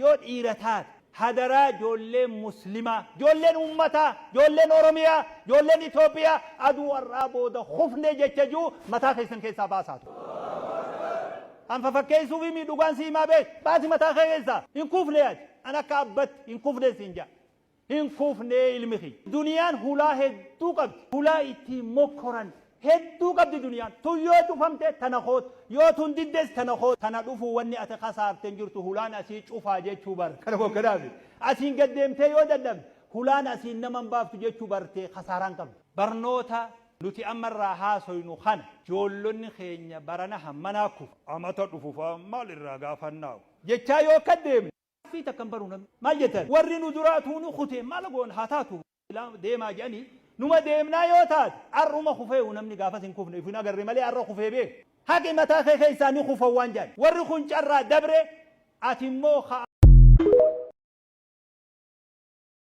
Yoo dhiira taate hadaraa joolleen muslimaa, joolleen ummataa, joolleen Oromiyaa, joolleen Itoophiyaa aduu har'aa booda kufne jecha jiru mataa keessan keessaa baasaatu. An fafakkeessuufi mii dhugaan si himaa beek baasi mataa kee keessaa. Hin kufne ati. An akka abbatti hin kufne siin ja'a. Hin kufnee ilmi kiyya. Duniyaan hulaa hedduu qabdi. Hulaa ittiin mokkoran hedduu qabdi duniyaan. Tun yoo cufamte tana koot. Yoo tun diddes tana koot. Tana dhufuu wanni ati kasaarte hin jirtu hulaan asii cufaa jechuu bar. Kana kookkadaafi. Asiin gad deemtee yoo dadhabde hulaan asiin nama hin baaftu jechuu bartee kasaaraa hin qabdu. Barnoota nuti amma irraa haasoynu kana joollonni keenya barana hammanaa kufu. Amata dhufu faa maal irraa gaafannaawu? Jechaa yoo akka deemne. Gaaffii takka hin baru namni. Maal jettan? Warri nu duraa tuuni kute maal goona haa taatu silaa deemaa jedhanii numa deemnaa yoo taate ar'uma kufeehu namni gaafas hin kufne if hin agarre malee ar'a kufee beeka. Haqi mataa kee keessaa ni kufan waan jedhan. Warri kun carraa dabre ati immoo ka.